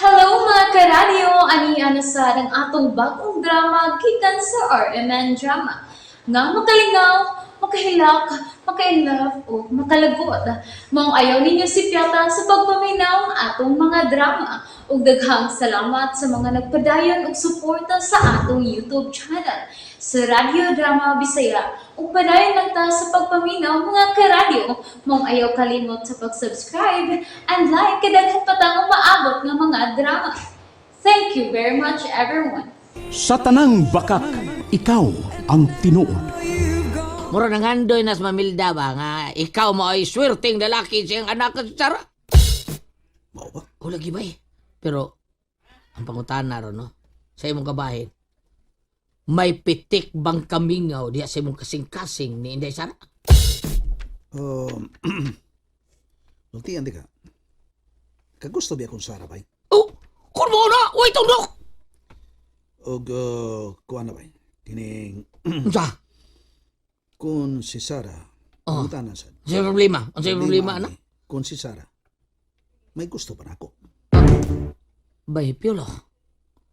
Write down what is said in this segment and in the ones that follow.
Hello, mga karadyo! Ani na sa ang atong bagong drama gikan sa RMN Drama. Nga makalingaw, makahilak, makainlove o makalagot. Maong ayaw ninyo sipyata sa pagpaminaw ang atong mga drama. Ug daghang salamat sa mga nagpadayon og suporta sa atong YouTube channel sa Radyo Drama Bisaya. Ug padayon lang ta sa pagpaminaw, mga karadyo. Maong ayaw kalimot sa pag-subscribe and like kay daghan pa tang umaabot nga mga drama. Thank you very much, everyone. Sa tanang bakak, ikaw ang tinuod. Mura nang handoy nas mamilda ba nga ikaw mo ay swerteng lalaki siyang anak si Sarah. Mao ba? O lagi ba eh. Pero ang pangutana ron no, sa imong kabahin, may pitik bang kamingaw diya sa imong kasing-kasing ni Inday Sara? Nultian di ka. Kagusto biya kung Sara bay? Oh, kun mo na, uy tundok. Og kuan na bay? Kining Unsa? kung si Sara, Oh. pangutana sad. Unsa problema? Unsa problema ani, ana? Kung si Sara, may gusto pa nako. Bay piolo.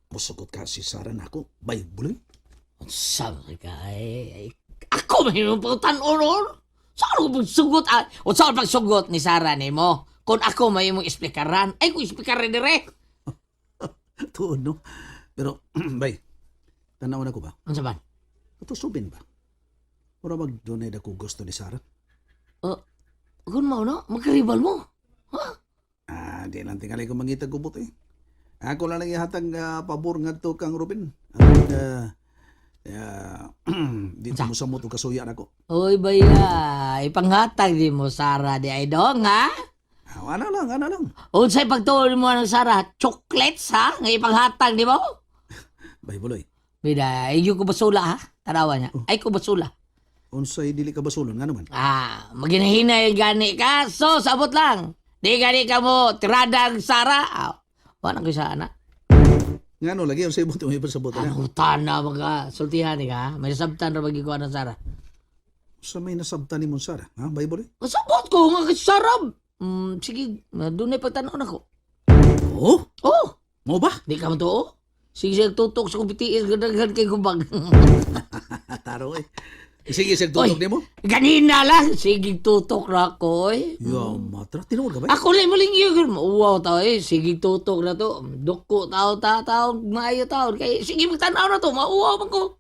Musugot ka si Sara nako, bay buloy. Unsa man ka ay, ay ako may imong pangutan-on ron. Saan ko pagsugot? Ah, unsa man pagsugot ni Sara nimo? Kung ako may imong esplikaran, ay kung esplikaran dire. Tuon no. Pero bay, tanaw na ko ba? Unsa man? Katusubin ba? Mura magdunay na ko gusto ni Sara. Oh, kung mao na, magkaribal mo. Ha? Ah, di lang tingali ko mangita gubot eh. Ako lang lang ihatag pabor ngadto kang Ruben. Ang dito mo samot og kasuya nako. Oy, baya, ipanghatag di mo Sara di ay dong, ha? Ah, ana lang, ana lang. Unsay pagtuon mo ng Sara? Chocolates, ha? Nga ipanghatag di mo? Bay buloy. Bida, iyo ko basula, ha? Tarawa niya. Ay ko basula. Unsay dili ka basulon nga naman? Ah, maginahinay gani ka. So, sabot lang. Di gani ka mo, tiradang Sara. Ah, wala ko sa anak. Ngano lagi unsay buot mo ipasabot na? Ano tana mga sultihan ni ka? May nasabtan ra bagi ko anang Sara. Sa may nasabtan ni Sara, ha? Bay buloy. Kasabot ko nga kay Sara. Sige, doon na pagtanaw na ko. Oh, Oh, mo ba? di ka matuo. Sige siya tutok sa BTS, gandaghan kay kubag. Ah, taro eh. Sige, sige tutok Oy. nimo. Ganina lang, sige tutok na ako eh. Ya, matra tinuod ka ba? Ako lang muling yun. Wow, tao eh. Sige tutok na to. Duko tao ta tao, maayo tao. Kay sige magtanaw na to, mauwaw man ko.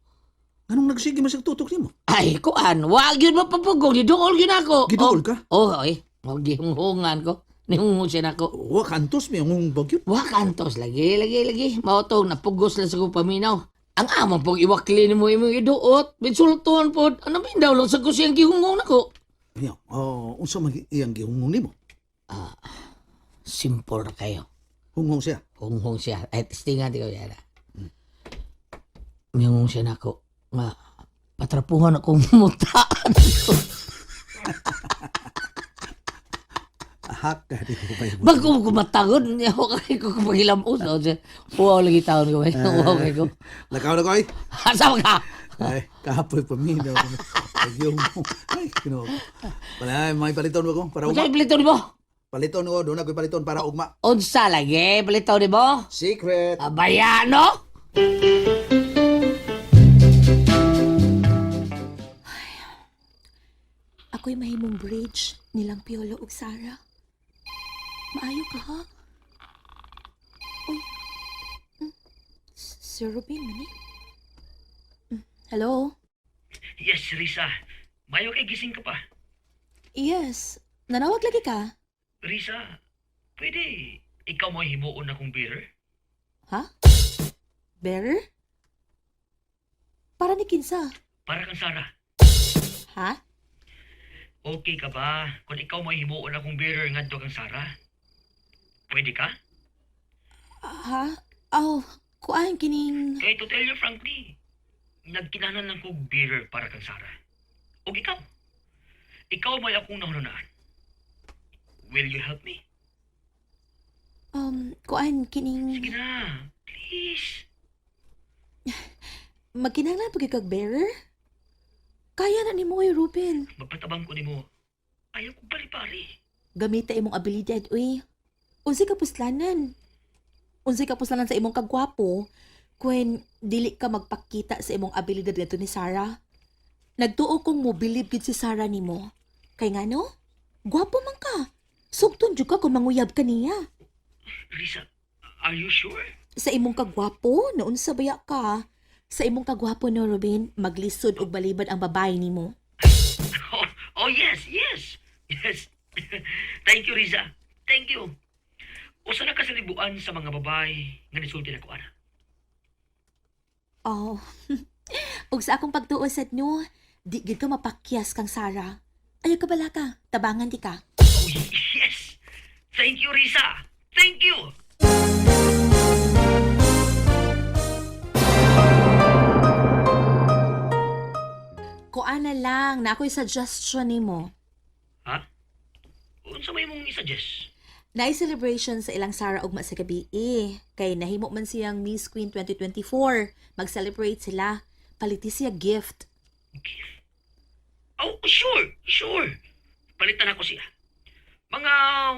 Nganong nagsige man sig tutok nimo? Ay, kuan, wag yun mapapugong. Giduol yun ako. Giduol ka? Oh, oh, eh. Oh, gihunghungan ko. Nihunghung siya nako. Wa kantos mi ang bagyo. Wa kantos lagi, lagi, lagi. Mautong napugos lang sa kong paminaw. Ang amang pag iwakli nimo imong iduot, binsultuhan pod. Ano bindaw lang sa ko siyang gihunghung nako. Ya, oh, unsa man iyang gihunghong nimo? Simple ra kayo. Hunghong siya. Hunghong siya. Ay, testingan di ko yan. Mihunghong siya nako. Nga, patrapuhan akong mutaan. Ahak ka di ko bay. Bago ko matagod, ako kay ko pagilamos. Wow, lagi taon ko. Wow, kay ko. Lakaw na ko ay. Asa ka? Ay, kapoy paminaw. Ay, mo. Ay, Ginoo. Wala, may paliton mo ko para Unsa ugma. paliton mo? Paliton ko, doon ako'y paliton para ugma. Unsa lagi paliton nimo? Secret. Abayano? Ako'y mahimong bridge nilang Piolo ug Sara. Maayo ka ha? Uy. Sir Ruben, man eh. Hello? Yes, Risa. Mayo kay gising ka pa. Yes. Nanawag lagi ka? Risa, pwede ikaw mo himuon akong bearer? Ha? Bearer? Para ni Kinsa. Para kang Sara. Ha? Okay ka ba kung ikaw mo himuon akong bearer ngadto kang Sara? Pwede ka? Ha? Oh, kuan kining. Kay to tell you frankly, nagkinahanglan lang kog bearer para kang Sara. Og ikaw. Ikaw may akong nahununaan. Will you help me? Kuan kining. Sige na, please. Magkinahanglan pa gyud kag bearer? Kaya na nimo oy, Ruben. Magpatabang ko nimo. Ayaw kong pari-pari. Gamita imong abilidad, uy. Unsay kapuslanan? Unsay kapuslanan sa imong kagwapo kung dili ka magpakita sa imong abilidad ngadto ni Sarah. Nagtuo kong mobilib gid si Sarah nimo. Kay ngano? Gwapo man ka. Sugton jud ka kung manguyab ka niya. Risa, are you sure? Sa imong kagwapo, naunsa baya ka? Sa imong kagwapo no, Ruben, maglisod og balibad ang babae nimo. Oh, yes, yes. Yes. Thank you, Riza. Thank you. Usa na ka sa libuan sa mga babae nga nisulti na ko ana. Oh. Ug sa akong pagtuo sad no, di gid ka mapakyas kang Sarah. Ayaw ka bala ka, tabangan di ka. Oh, yes. Thank you, Risa. Thank you. Kuana lang na ako'y suggestion nimo. Ha? Unsa may mong isuggest? Naay celebration sa ilang Sarah ugma sa gabi eh. Kay nahimo man siyang Miss Queen 2024. Mag-celebrate sila. Paliti siya gift. Gift? Oh, sure, sure. Palitan ako siya. Mga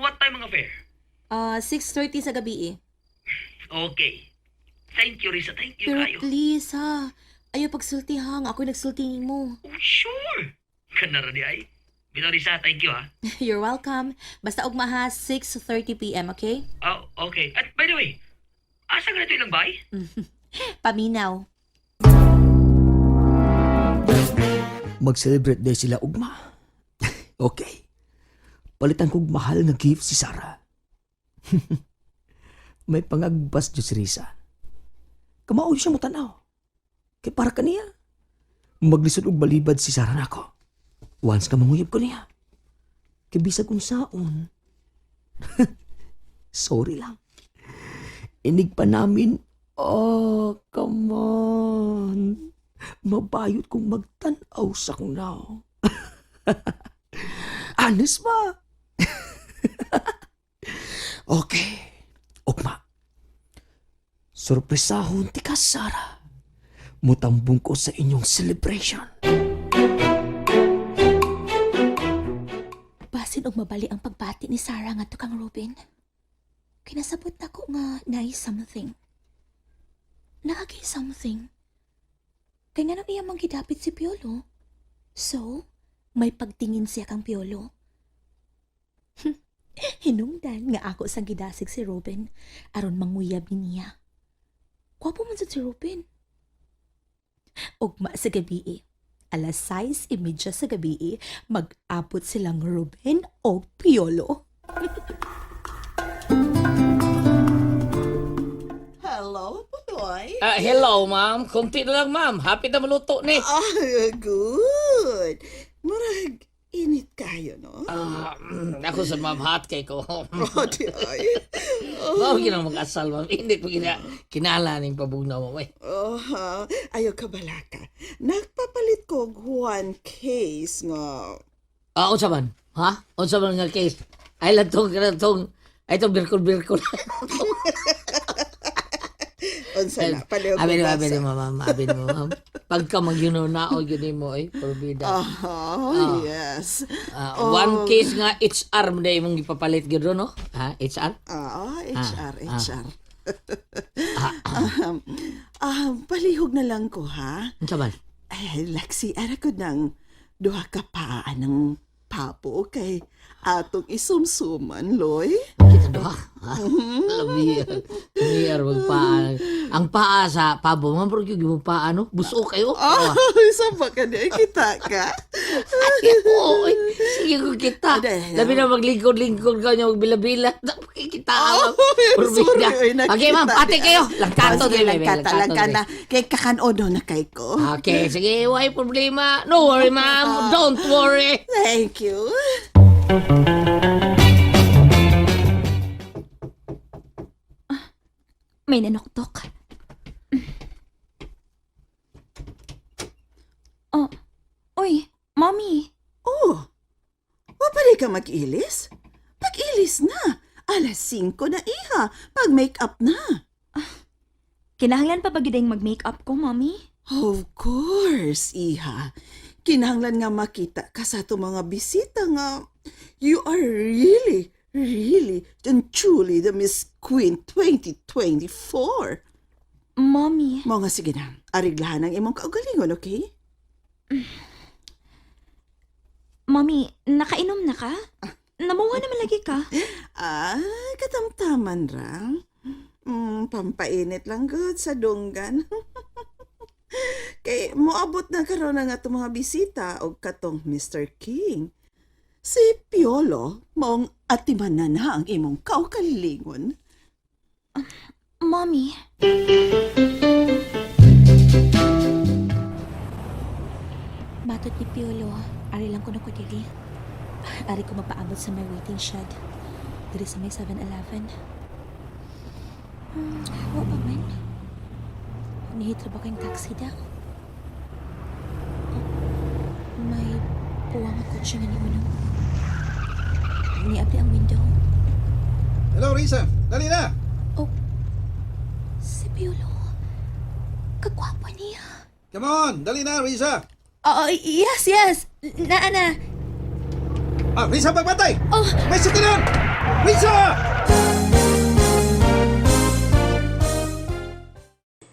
what time mga fair? 6:30 sa gabi eh. Okay. Thank you, Risa. Thank you Pero kayo. please ha, ayaw pagsulti ha, nga ako'y nagsulti nimo. Oh, sure. Kanara di ay. Bitaw, Risa, thank you, ha. You're welcome. Basta ugma ha, 6:30 p.m., okay? Oh, okay. At by the way, asa ka na ito ilang bay? Paminaw. Mag-celebrate day sila ugma. Okay. Palitan kog mahal nga gift si Sarah. May pangagbas jud si Risa. Kamao siya mo tanaw. Kay para kaniya. Maglisod og balibad si Sarah nako. Once ka manguyab ko niya. Kay bisag unsaon. Sorry lang. Inig pa namin. Oh, come on. Mabayot kong magtanaw sa kong nao. Honest ba? Okay. Ukma. Sorpresahon ti ka, Sarah. Mutambong ko sa inyong celebration. Basin og mabali ang pagbati ni Sarah ngadto kang Ruben. Kinasabot nako nga naay something. Naagay something. Kay nganong iya mang gidapit si Piolo? So, may pagtingin siya kang Piolo. Hinungdan nga ako sang gidasig si Ruben aron manguyab ni niya. Gwapo man sad si Ruben. Ugma sa gabi eh. Alas 6:30 sa gabi eh, mag-abot silang Ruben o Piolo. Hello, Puloy. Ah, hello, ma'am. Kunti na lang, ma'am. Happy na maluto ni. Ah, good. Murag, init kayo, no? Ah, ako sa ma'am, hot kay ko. Oh, di ay. Ma'am, ginang mag-asal, ma'am. Hindi po kinala ning pabugnaw, ma'am. Eh. Oh, ha. Ayaw ka balaka. Nagpapalit ko og one case nga. Ah, unsa man? Ha? Unsa man nga case? Ay lang tong, tong, ay tong birkol-birkol. Unsa na, paliw ko Abi ni, basa. abi ni, ma'am. Abi ni, ma'am. Pagka magyuno na o yun mo, eh, porbida. Oh, yes. Ah, one case nga HR mo na imong ipapalit gyud no? Ha, HR? Ah, HR, HR. Um, palihog na lang ko, ha? Unsa man? Ay, Lexi, ara ko ng duha ka paa ng papo kay atong isumsuman, Loy. Kita duha. Ha? Labi. Labi magpaa. Ang paa sa pabo, man pero gyud mo paa no? Buso kayo. Oh, isa pa ka niya. Kita ka. Oo, oy. Sige ko kita. Aday, Labi na maglingkod-lingkod ka niya, magbila-bila. Kita Oh, ma'am. Purbida. sorry, oy, nakita Okay, ma'am, pati di- kayo. Langkato Oh, sige, din, baby. langkata, langkata. Kay kakanodo na kay ko. Okay, sige, why problema? No worry, ma'am. Don't worry. Thank you. May nanoktok. Oh, uy, mommy. Oh, wapali ka mag-ilis? Pag-ilis na. Alas 5 na iha. Pag-make up na. Kinahanglan pa ba gyud mag-makeup ko, mommy? Of course, iha. Kinahanglan nga makita ka sa ato mga bisita nga you are really, really and truly the Miss Queen 2024. Mommy, Mao nga sige na, ariglahan ang imong kaugalingon, okay? Mommy, nakainom na ka? Namuha naman lagi ka. Ah, katamtaman ra. Pampainit lang gud sa dunggan. Kay moabot na karon ang atong mga bisita og katong Mr. King. Si Piolo, maong atimanan na ang imong kaugalingon. Mommy. Matod ni Piolo, ari lang ko na ko diri. Ari ko mapaabot sa may waiting shed. Diri sa may 7-Eleven. Wa pa man. Nihitra ba kayong taxi da? Oh, may puwang nga kotse nga ni Uno. Niabli ang window. Hello, Risa. Dali na. Oh, si Piolo. Kagwapo niya. Come on, dali na, Risa. Oh, yes. Naa na. Ah, Risa, pagbantay! Oh. May sitinan! Risa!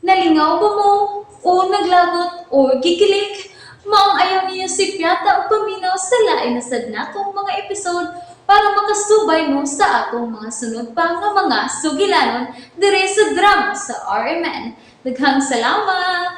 Nalingaw ba mo? O naglagot o gikilig? Maong ayaw niyo si Piata o paminaw sa lain na sad natong mga episode para makasubay mo sa atong mga sunod pa nga mga sugilanon dire sa drama sa RMN. Daghang salamat!